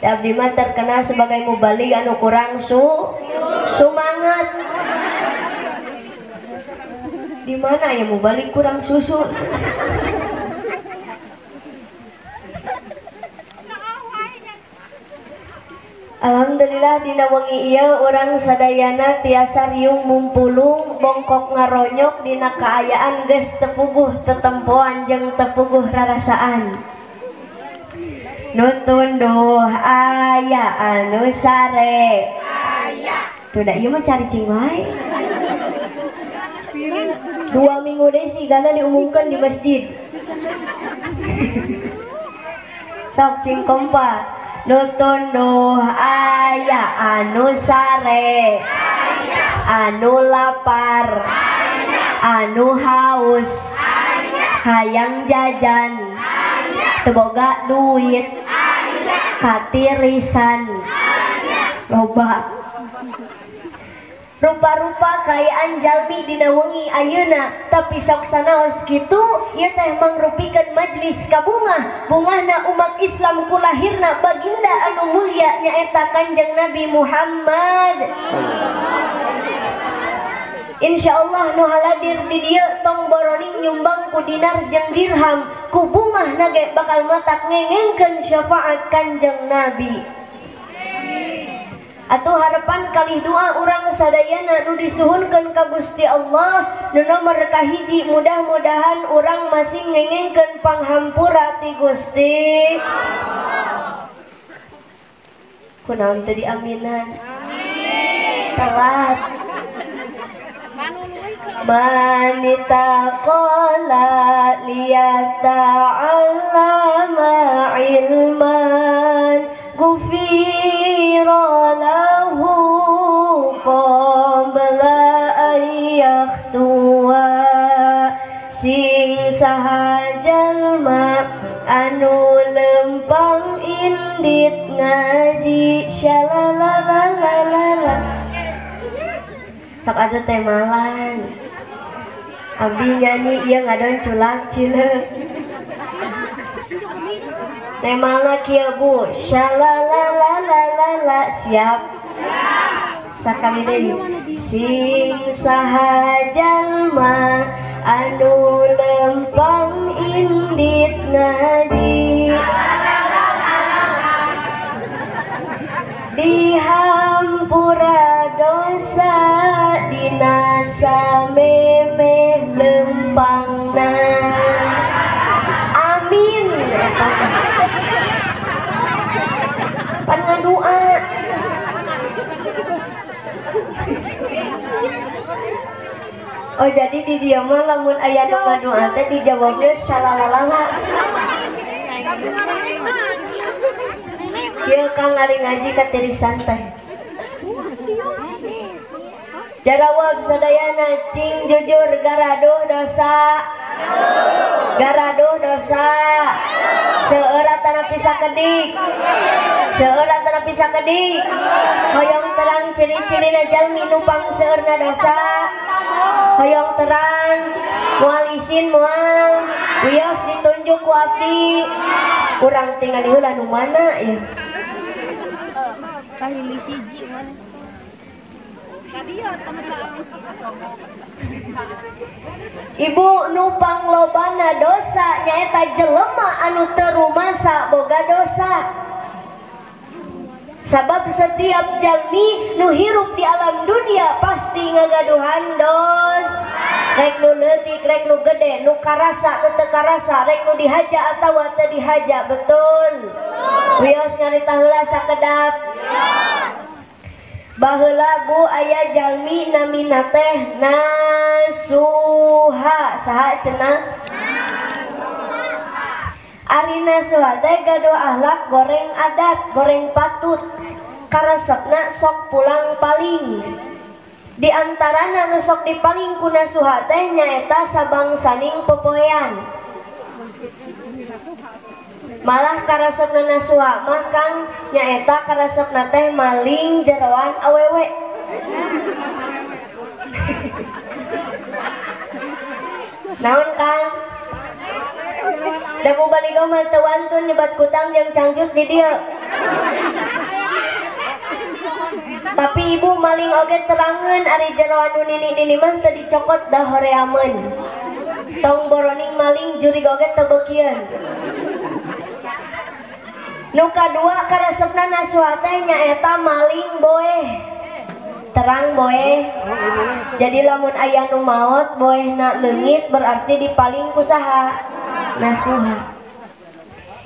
Abdi mah terkenal sebagai mubalig anu kurang sumangat. Di mana ya mubalig kurang susu? Alhamdulillah dina wengi ieu urang sadayana tiasa riung mumpulung bongkok ngaronyok dina kaayaan geus tepuguh tetempoan jeung tepuguh rarasaan. Nu tunduh aya anu sare. Tuh da ieu mah caricing wae. 2 minggu deui sigana diumumkeun di masjid. Sok cing kompa. Nu tunduh aya anu sare, anu lapar, anu haus, hayang jajan, teu boga duit, katirisan, loba. Rupa-rupa kaayaan jalmi dina wengi ayeuna, tapi sok sanaos kitu ieu teh mangrupikeun majlis kabungah, bungahna umat Islam ku lahirna baginda anu mulia nyaeta Kanjeng Nabi Muhammad. Insyaallah nu haladir di dieu tong boroning nyumbang ku dinar jeung dirham, ku bungahna ge bakal matak ngengengkeun syafaat Kanjeng Nabi. Atuh harapan kali doa urang sadayana nu disuhunkeun ka Gusti Allah nu nomor kahiji mudah-mudahan urang masih ngengengkeun panghampura ti Gusti. Kunaon teu diaminan? Amin. Telat. Manitaqala liyata'allama ilman gufira lahu qabla an yakhtuwa. Sing saha jalma anu lempang indit ngaji syalalalalalala. Sok atuh teh malan abdi nyanyi ieu ngadon culak cileuk. Temala kieu Bu, syalalalalalala, siap. Sakali deui. Sing saha jalma anu lempang indit ngaji, dihampura dosa dina samemeh lempangna. Amin. Pan ngadua. Oh jadi di dieu mah lamun aya nu ngadua teh dijawabna salalalala. Kieu Kang ari ngaji katirisan teh. Jarawab sadayana cing jujur garaduh dosa. Garaduh dosa. Seueur tanapi sakedik. Seueur tanapi sakedik. Hoyong terang ciri-cirina jalmi nu pangseueurna dosa. Hoyong terang moal isin moal wios ditunjuk ku abdi. Urang tingali heula nu mana ya. Kahili hiji mana? Ibu nupang lobana dosa nyaeta jelema anu teu rumasa boga dosa. Sabab setiap jalmi nu hirup di alam dunia pasti ngagaduhan dos. Rek nu leutik, rek nu gede, nu karasa, nu teu karasa, rek nu dihaja atawa teu dihaja, betul. Wios nyarita heula sakedap. Baheula Bu aya jalmi namina teh Nasuha. Saha cenah? Ari Nasuha teh gaduh akhlak goreng adat, goreng patut. Karesepna sok pulang paling. Di antarana nu sok dipaling ku Nasuha teh nyaeta sabangsaning popoean. Malah karesepna Nasuha mah Kang nyaeta karesepna teh maling jeroan awewe. Naon Kang? Da mubaligah mah teu wantun nyebat kutang jeung cangcut di dieu. Tapi ibu maling oge terangeun ari jero anu nini-nini mah teu dicokot da horeameun. Tong boroning maling jurig oge teu beukieun. Nu kadua karesepna Nasuha teh nyaeta maling boeh. Terang boeh. Jadi lamun aya nu maot boehna leungit berarti dipaling ku saha? Nasuha.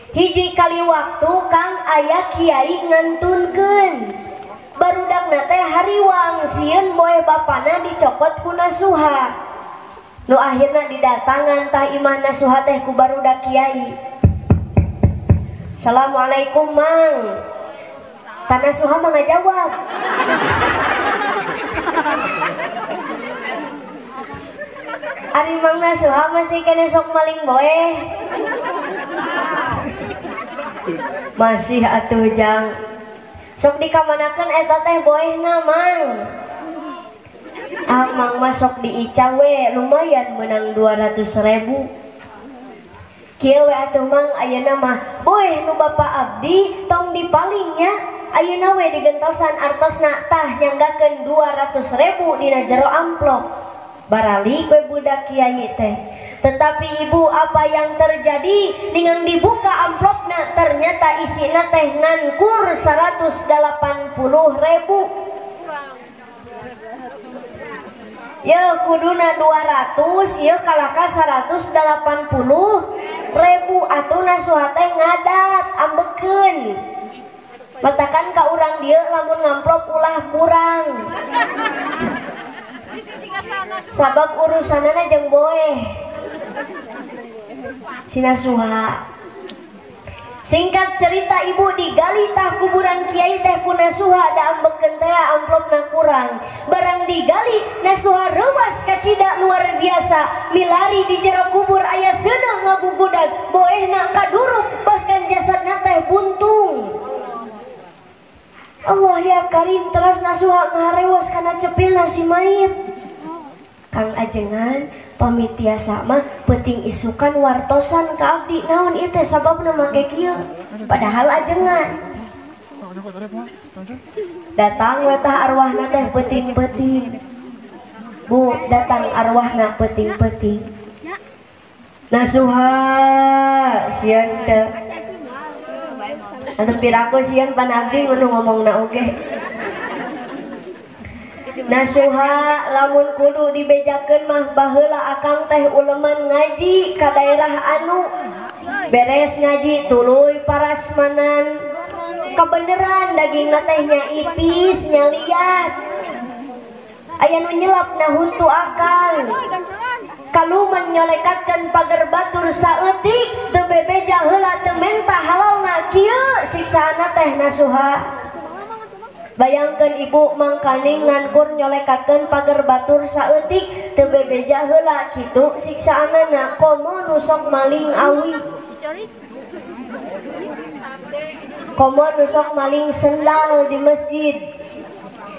Hiji kali waktu Kang aya kiai ngantunkeun. Barudakna teh hariwang sieun boeh bapana dicokot ku Nasuha. Nu akhirna didatangan tah imah Nasuha teh ku barudak kiai. Assalamualaikum Mang. Tah Nasuha mah ngajawab. Ari Mang Nasuha masih kene sok maling boeh. Masih atuh jang. Sok dikamanakeun eta teh boehna Mang. Ah Mang mah sok diica we lumayan menang 200.000. Kieu we atuh Mang ayeuna mah boeh nu bapa abdi tong dipalingnya. Ayeuna we digentosan artosna tah nyanggakeun 200.000 dina jero amplop. Baralik we budak kiai teh. Tetapi ibu apa yang terjadi dengan dibuka amplopna ternyata isina teh ngankur 180.000. Ya kuduna 200 ieu kalaka 180.000 atuh Nasuha teh ngadat ambekeun. Matakan ka urang dieu lamun ngamplop ulah kurang. Sabab urusanana jeung boeh. Si Nasuha. Singkat cerita ibu digali tah kuburan kiai teh ku Nasuha da ambekeun teh amplopna kurang. Barang digali Nasuha reuwas kacida luar biasa, milari di jero kubur aya seuneu ngagugudag, boehna kaduruk bahkan jasadna teh buntung. Allah ya Karim, teras Nasuha ngarewas kana cepilna si mayit. Kang ajengan pamit tiasa mah penting isukan wartosan ka abdi naon ieu teh sababna make kieu padahal ajengan datang we tah arwahna teh peuting-peuting. Bu datang arwahna peuting-peuting. Nasuha sieun teh atuh piraku sieun pan abdi nu ngomongna oge. Nasuha lamun kudu dibejakeun mah baheula akang teh uleman ngaji ka daerah anu beres ngaji tuluy parasmanan kebeneran dagingna teh nya ipis nya liat aya nu nyelap na huntu akang kaluman nyolekatkeun pager batur saeutik teu bebeja heula teu menta halalna kieu siksaanna teh Nasuha. Bayangkeun ibu mangkaning ngankur nyolekatkeun pager batur saeutik teu bebeja heula kitu siksaanana komo nu sok maling awi. Komo nu sok maling sendal di masjid.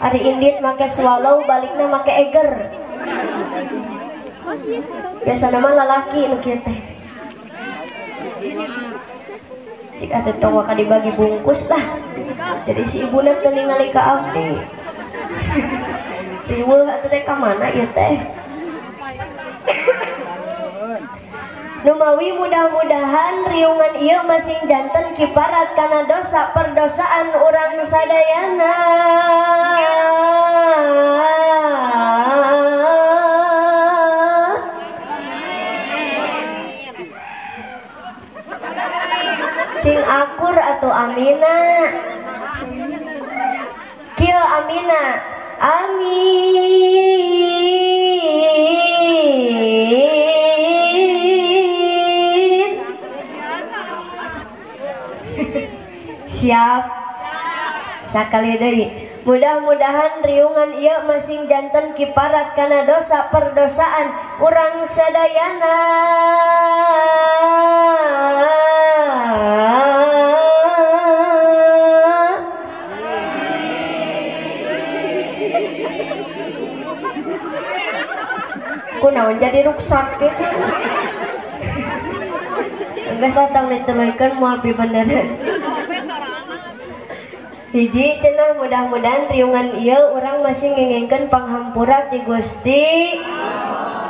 Ari indit make swallow balikna make eger. Biasana mah lalaki nu kieu teh. Cik atuh tong waka dibagi bungkus lah. Jadi si ibuna teu ningali ka abdi. Riweuh atuh rek ka mana ieu teh. Numawi mudah-mudahan riungan ieu masing janten kiparat kana dosa perdosaan urang sadayana. Cing akur atau amina. Kieu amina. Amin. Siap. Sakali deui. Mudah-mudahan riungan ieu masing janten kiparat kana dosa perdosaan urang sadayana. Kunaon jadi ruksak gitu. Geus datang dituluykeun moal beneran. Hiji cenah mudah-mudahan riungan ieu urang masih ngengengkeun panghampura ti Gusti.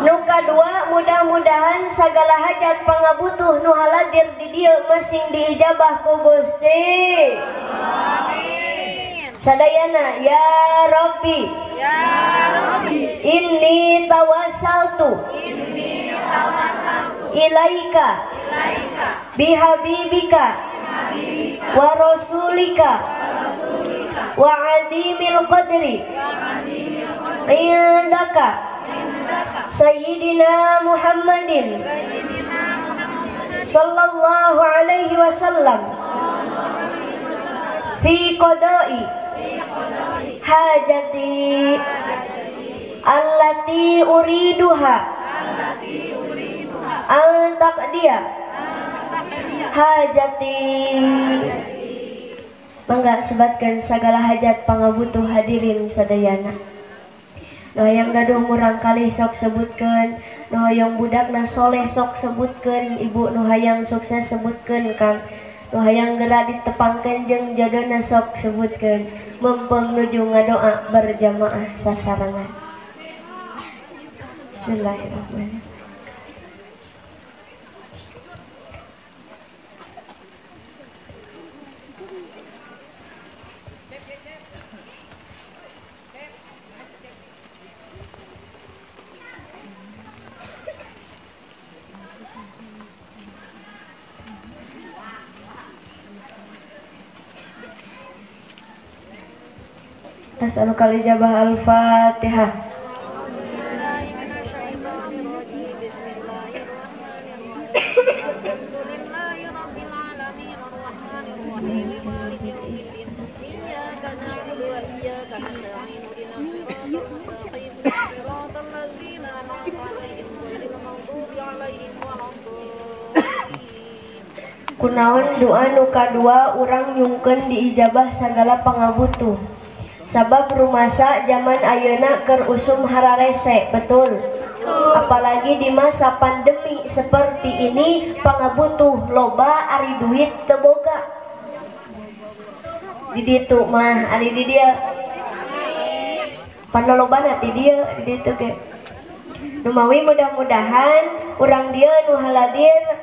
Nu kadua mudah-mudahan sagala hajat pangabutuh nu haladir di dieu masing diijabah ku Gusti. Amin. Sadayana ya Rabbi, ya Rabbi, inni tawassaltu, inni tawassaltu ilaika, ilaika bihabibika, bihabibika wa rasulika, wa adimil qadri indaka sayyidina Muhammadin sallallahu alaihi wasallam fi qada'i hajati allati uriduha an taqdiya hajati. Mangga sebatkan segala hajat pangabutuh hadirin sadayana. Nu hayang gaduh murang kalih sok sebutkeun, nu hayang budakna soleh sok sebutkeun, ibu nu hayang sukses sebutkeun kang, nu hayang geura ditepangkeun jeung jodona sok sebutkeun. Mempeng nuju ngadoa berjamaah sasarengan. Bismillahirrahmanirrahim. Nas'aluka al-ijabah. Al-Fatihah. Kunaon doa nu kadua urang nyungkeun diijabah sagala pangabutuh. Sabab rumasa zaman ayeuna keur usum hararese, betul? Apalagi di masa pandemi seperti ini pangabutuh loba ari duit teu boga. Di ditu mah ari di dieu. Panolobana ti dieu di ditu ge. Numawi mudah-mudahan urang dieu nu haladir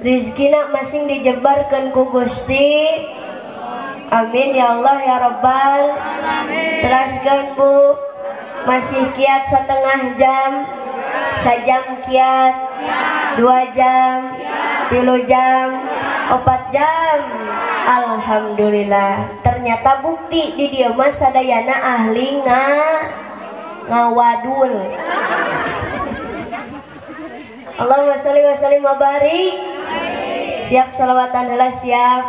rizkina masing dijebarkeun ku Gusti. Amin ya Allah ya Rabbal alamin. Teraskeun Bu, masih kiat setengah jam, sajam kiat, 2 jam, 3 jam, 4 jam. Alhamdulillah. Ternyata bukti di dieu mah sadayana ahli ngawadul. Allahumma sholli wa sallim wa barik. Siap salawatan heula siap.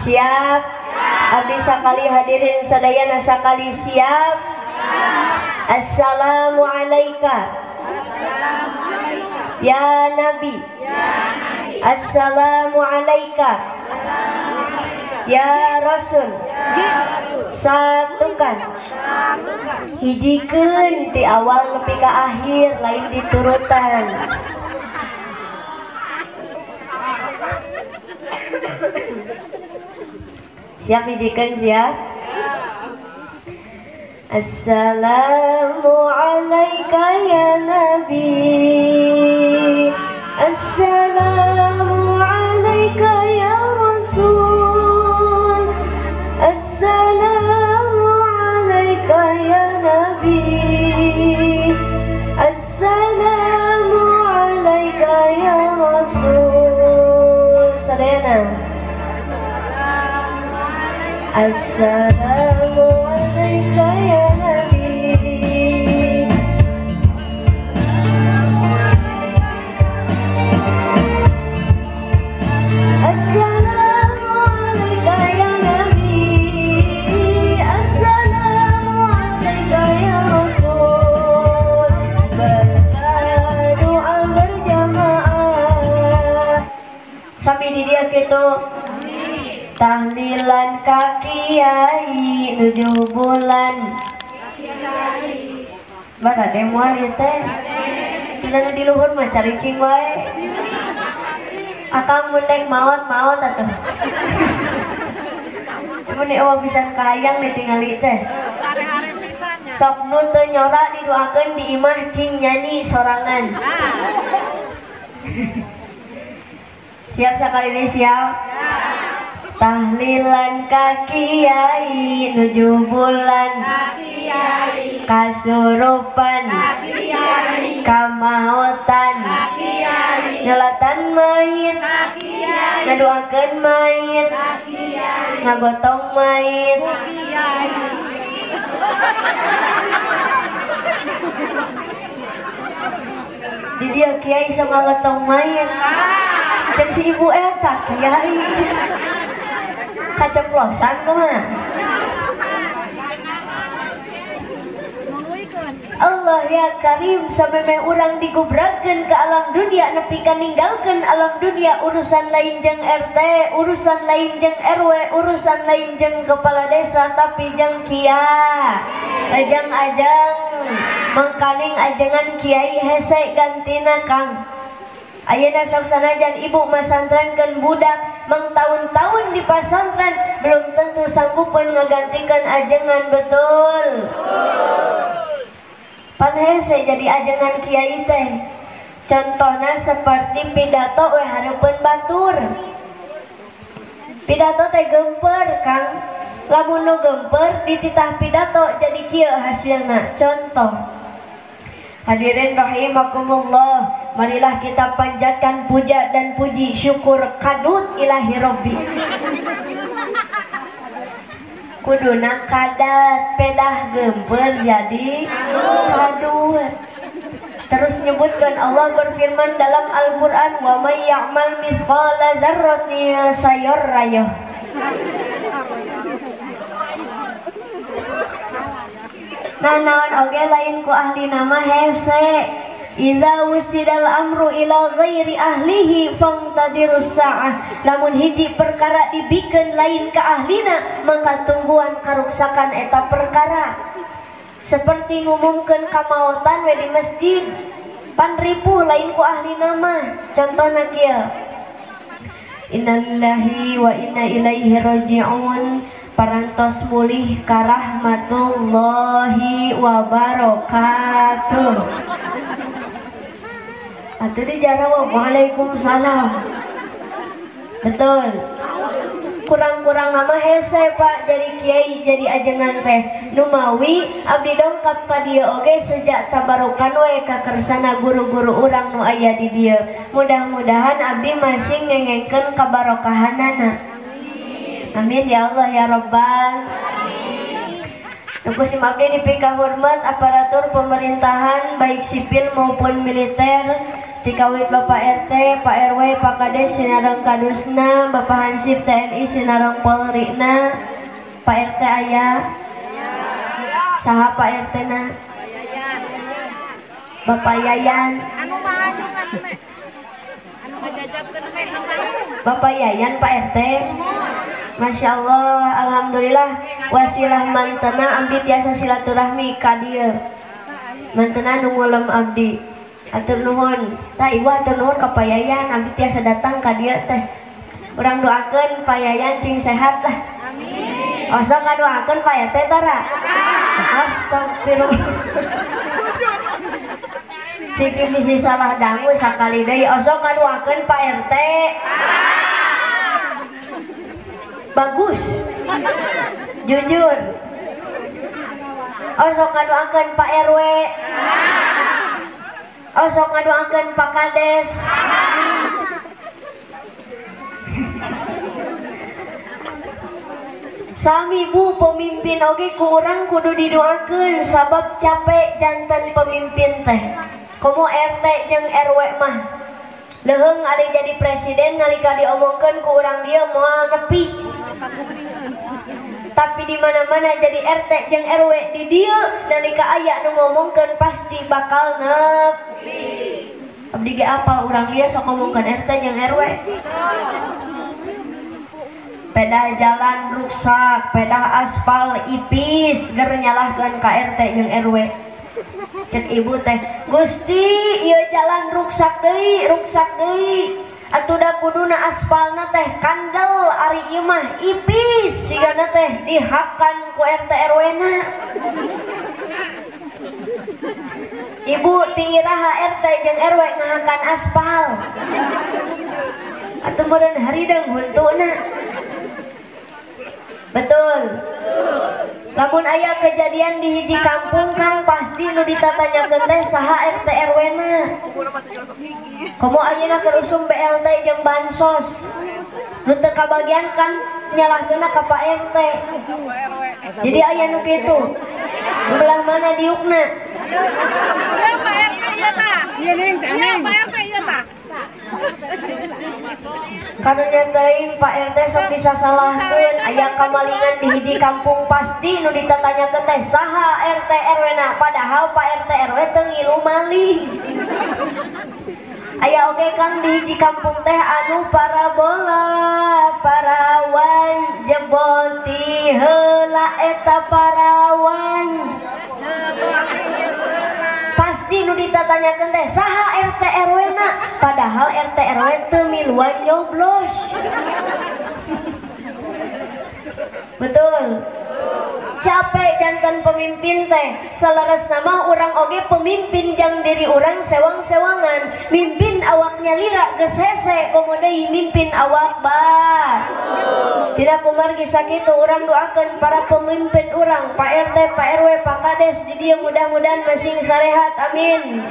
Siap. Abdi sakali hadirin sadayana sakali siap. Assalamualaikum ya Nabi. Assalamualaikum ya Rasul. Satukan hijikeun ti awal nepi ka akhir lain diturutan. Siap hijikeun siap. Assalamualaikum ya Nabi. Assalamualaikum ya Rasul. Assalamualaikum ya Nabi. Assalamualaikum ya Rasul. Sadayana. Assalamualaikum ya Nabi. Assalamualaikum ya Nabi. Assalamualaikum ya Rasul. Berdoa berjamaah. Sampai di dia gitu. Tahlilan ka kiai nuju bulan. Mana deh moal ieu teh? Cenah nu di luhur mah caricing wae. Akang mun dek maot-maot atuh. Ibu nih eueuh pisan kahayang ditingali teh. Sok nu teu nyora didoakeun di imah cing nyanyi sorangan. Siap sekali ini siap. Tahlilan ka kiai nuju bulan kasurupan kamautan nyolatan mayit ngadoakeun mayit ngagotong mayit. Di dia kiai sama ngagotong mayit. Cek si ibu eta kiai kaceplosan kumaha. Allah ya Karim, sampai meh urang digubrakeun ke alam dunia nepi ka ninggalkeun alam dunia, urusan lain jeung RT, urusan lain jeung RW, urusan lain jeung kepala desa, tapi jeung kiai, ajang-ajang mangkaning ajengan kiai hese gantina Kang. Ayeuna sok sanajan ibu masantrenkeun budak mangtaun-taun di pasantren belum tentu sanggupeun ngagantikeun ajengan, betul. Pan hese jadi ajengan kiai teh. Contohna seperti pidato we hareupeun batur. Pidato teh gemper Kang. Lamun nu gemper dititah pidato jadi kieu hasilna. Contoh, hadirin rahimakumullah, marilah kita panjatkan puja dan puji syukur kadut ilahi robbi. Kuduna kadat pedah gemper jadi kadut. Terus nyebutkan Allah berfirman dalam Al-Qur'an, wa may ya'mal mithqala dzarratin sayarah. Nah naon oge lain ku ahli nama hese. Idza wusidal amru ila ghairi ahlihi fangtadirus sa'ah. Lamun hiji perkara dibikeun lain ka ahlina, maka tungguan karuksakan eta perkara. Seperti ngumumkeun kamaotan we di masjid, pan ripuh lain ku ahli nama. Contohna kieu, innalillahi wa inna ilaihi raji'un, parantos mulih ka rahmatullahi wa barakatuh. Atuh dijawab waalaikumsalam. Betul. Kurang-kurang nama hese Pak jadi kiai jadi ajengan teh. Numawi abdi dongkap ka dieu oge sejak tabarukan we ka kersana guru-guru urang nu aya di dieu. Mudah-mudahan abdi masih ngengengkeun kabarokahanana. Amin ya Allah ya Rabbal. Nuku sim abdi dipika hormat aparatur pemerintahan baik sipil maupun militer, tikawit Bapak RT, Pak RW, Pak Kades Sinareng Kadusna, Bapak Hansip TNI Sinareng Polrina, Pak RT aya, saha Pak RT na, Bapak Yayan, Bapak Yayan Pak RT. Masya Allah, alhamdulillah wasilah mantena abdi tiasa silaturahmi ka dieu. Mantena nu ngulem abdi. Atur nuhun. Tah ibu atur nuhun ka Pak Yayan, abdi tiasa datang ka dieu teh. Urang doakeun Pak Yayan cing sehat lah. Amin. Osok ngadoakeun Pak RT tara. Astagfirullah. Cici bisi salah dangu sakali deui. Osok ngadoakeun Pak RT. Bagus, jujur. Osok ngadoakeun Pak RW, osok ngadoakeun Pak Kades. Sami bu pemimpin oge ku urang kudu didoakeun sabab capek jantan pemimpin teh. Komo RT jeung RW mah leuheung ari jadi presiden nalika diomongkeun ku urang dieu moal nepi. Tapi di mana-mana jadi RT jeung RW di dieu nalika aya nu ngomongkeun pasti bakal nepi. Abdi ge apal urang dieu sok ngomongkeun RT jeung RW. Pedah jalan rusak, pedah aspal ipis, ger nyalahkeun ka RT jeung RW. Cek ibu teh, Gusti ieu jalan ruksak deui, ruksak deui. Atuh da kuduna aspalna teh kandel ari ieu mah ipis sigana teh dihakan ku RT RW na. Ibu ti iraha RT jeung RW ngahakan aspal. Atuh meureun harideng huntuna. Betul. Lamun aya kejadian di hiji kampung kan pasti nu ditatanyakeun teh saha RT RW na. Komo ayeuna keur usum BLT jeung bansos. Nu teu kabagian kan nyalahkeunna ka Pak RT. Jadi aya nu kitu. Belah mana diukna? Iya Pak RT ieu tah. Iya Neng, iya Pak RT ieu tah. Karunya teuing Pak RT sok disasalahkeun aya kamalingan di hiji kampung pasti nu ditatanyakeun teh saha RT RW na, padahal Pak RT RW teu ngilu maling. Aya oge Kang di hiji kampung teh anu parabola parawan jebol ti heula eta parawan. Pasti nu ditatanyakeun teh saha RT RW na, padahal RT RW teu miluan nyoblos. Betul. Capek jantan pemimpin teh, saleresna mah urang oge pemimpin jang diri urang sewang-sewangan, mimpin awaknya lira geus hese komo deui mimpin awak ba. Tidak kumargi sakitu urang doakeun para pemimpin urang, Pak RT, Pak RW, Pak Kades di dieu mudah-mudahan masing sarehat, amin.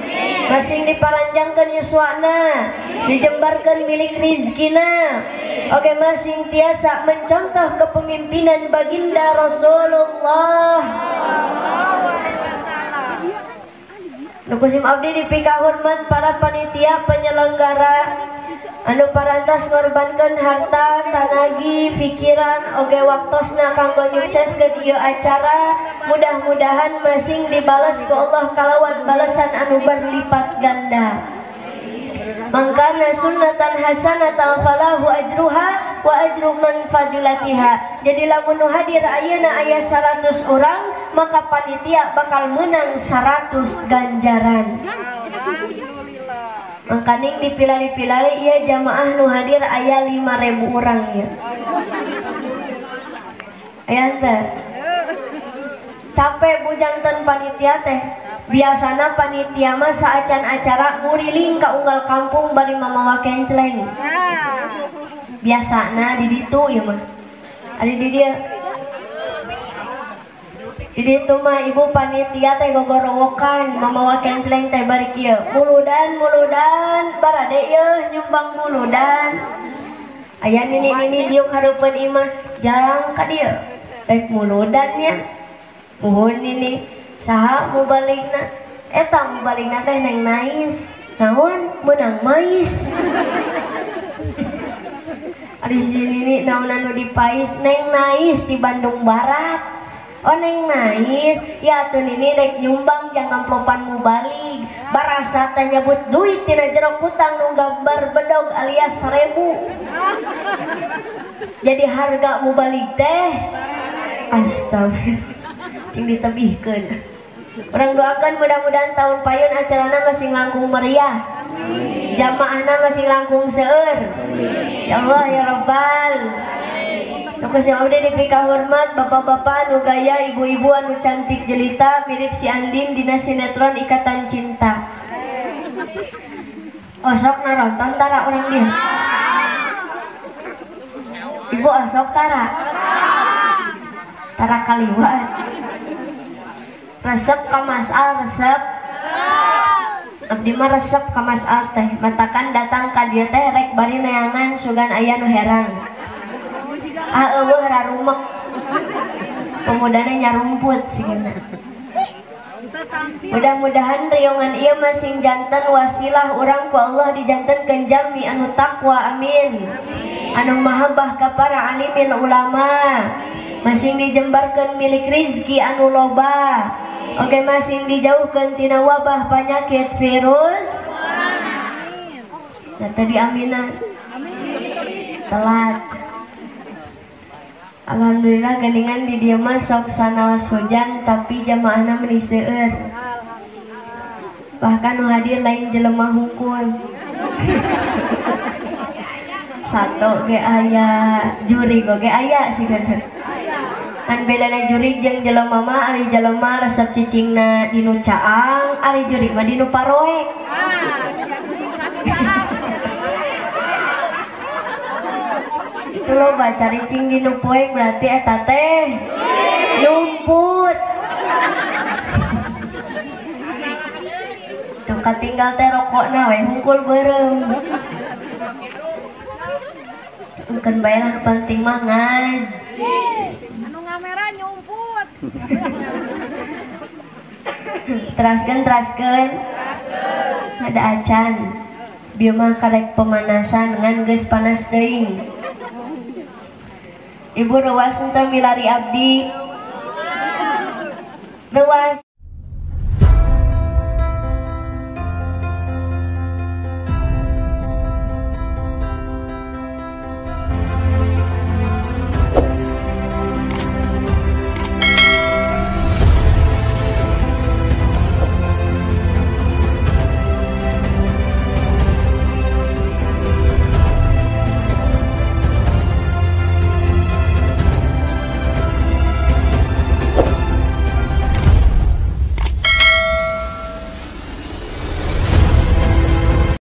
Masing diparanjangkeun yuswana, dijembarkeun milik rizkina. Oke, masing tiasa mencontoh kepemimpinan baginda Rasulullah. Nu kusim abdi dipika hormat para panitia penyelenggara anu parantos ngorbankeun harta, tanagi, pikiran, oge waktosna kanggo nyukseskeun ieu acara. Mudah-mudahan masing dibalas ku Allah kalawan balasan anu berlipat ganda. Mangkana sunnatan hasanatan falahu ajruha wa ajru man fadilatiha. Jadi lamun nu hadir ayeuna aya 100 orang, maka panitia bakal menang 100 ganjaran. Mangkaning dipilari-pilari ieu jamaah nu hadir aya 5.000 orang ya. Aya teh. Capek bujanten panitia teh. Biasana panitia mah saacan acara nguriling ka unggal kampung bari mamawa kencleng. Biasana di ditu ieu mah. Ari di dieu. Di ditu mah ibu panitia teh gogorowokan mamawa kencleng teh bari kieu. Muludan muludan barade yeuh nyumbang muludan. Aya nini-nini diuk hareupeun imah jang ka dieu. Rek muludan nya. Muhun nini saha mubaligna eta mubaligna teh neng nais naon meunang mais. Ari si nini naon anu dipais neng nais di Bandung Barat. Oh neng nais ya atuh nini rek nyumbang jang amplopan mubalig barasa teh nyebut duit tina jero kutang nu gambar bedog alias 1000. Jadi harga mubalig teh astagfirullah cing ditebihkeun. Urang doakan mudah-mudahan tahun payun acarana masing langkung meriah. Jamaahna masing langkung seueur. Ya Allah ya Rabbal. Nu kusim abdi dipika hormat bapak-bapak anu gaya, ibu-ibu anu cantik jelita mirip si Andin dina sinetron Ikatan Cinta. Osok naronton tara urang dia. Ibu osok tara. Tara kaliwat. Resep ka Mas Al, resep. Abdi mah resep ka Mas Al teh. Matakan datang ka dieu teh rek bari neangan sugan aya nu herang. Ah eueuh rarumek. Pemudana nyarumput sigana. Mudah-mudahan riungan ieu masing janten wasilah urang ku Allah dijantenkeun jalmi anu takwa, amin. Anu mahabbah ka para alimin ulama. Masing dijembarkeun milik rizki anu loba. Oke, masing dijauhkeun tina wabah penyakit virus. Nah, tadi aminan. Telat. Alhamdulillah geningan di dieu mah sok sanaos hujan tapi jamaahna meuni seueur. Bahkan nu hadir lain jelema hungkul. Sato ge aya, jurig oge aya sigana. Kan bedana jurig jeung jelema mah ari jelema resep cicingna dinu caang, ari jurig mah dinu paroek. Itu loba caricing dinu poek berarti eta teh nyumput. Tuh katinggal teh rokokna we hungkul beureum. Bukan bayaran penting mah ngaji. Anu ngamera nyumput. Teraskeun teraskeun. Ada acan. Bieu mah karek pemanasan ngan geus panas teuing. Ibu reuas henteu milari abdi. Reuas.